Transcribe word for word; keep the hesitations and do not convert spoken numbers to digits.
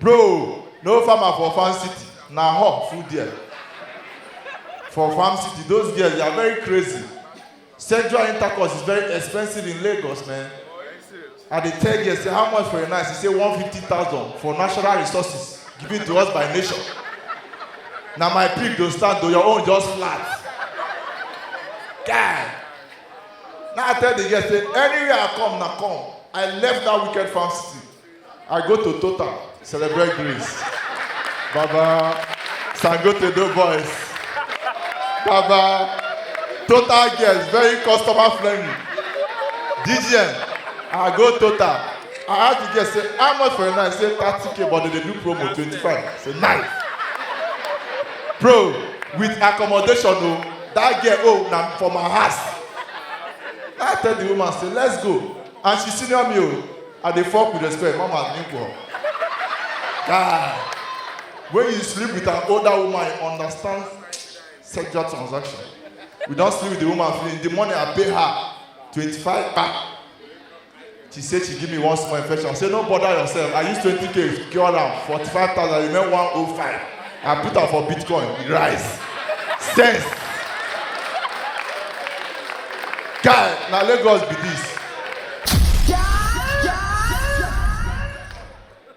Bro, no farmer for farm city. Na hawk full there. For farm city, those girls, they are very crazy. Sexual intercourse is very expensive in Lagos, man. I dey tell girls say, "How much for a night?" She say, "One fifty thousand for natural resources given to us by nature." Na my pig don stand though, your own just flat. Guy. Now I tell the girl say, "Anywhere I come, na come." I left that wicked farm city. I go to Total, celebrate Grace. Baba, Sangote Do Boys. Baba, Total girls, very customer friendly. D G M, I go Total. I ask the girl, say, "How much for a night?" Say, "Thirty K, but they dey do promo, twenty-five." Say, "Nice." Bro, with accommodation, oh, that girl, oh, na for my house. I tell the woman, say, "Let's go." And she senior me, oh. I dey fuck with respect, mama, new girl. Guy, when you sleep with an older woman, you understand sexual transaction. We don't sleep with the woman, finish. The money I pay her, twenty-five back. She said she give me one small infection. I say, "No bother yourself. I use twenty K, cure am, forty-five thousand, remain one oh five. I put am for Bitcoin, e rise." Sense. Guy, na Lagos be this.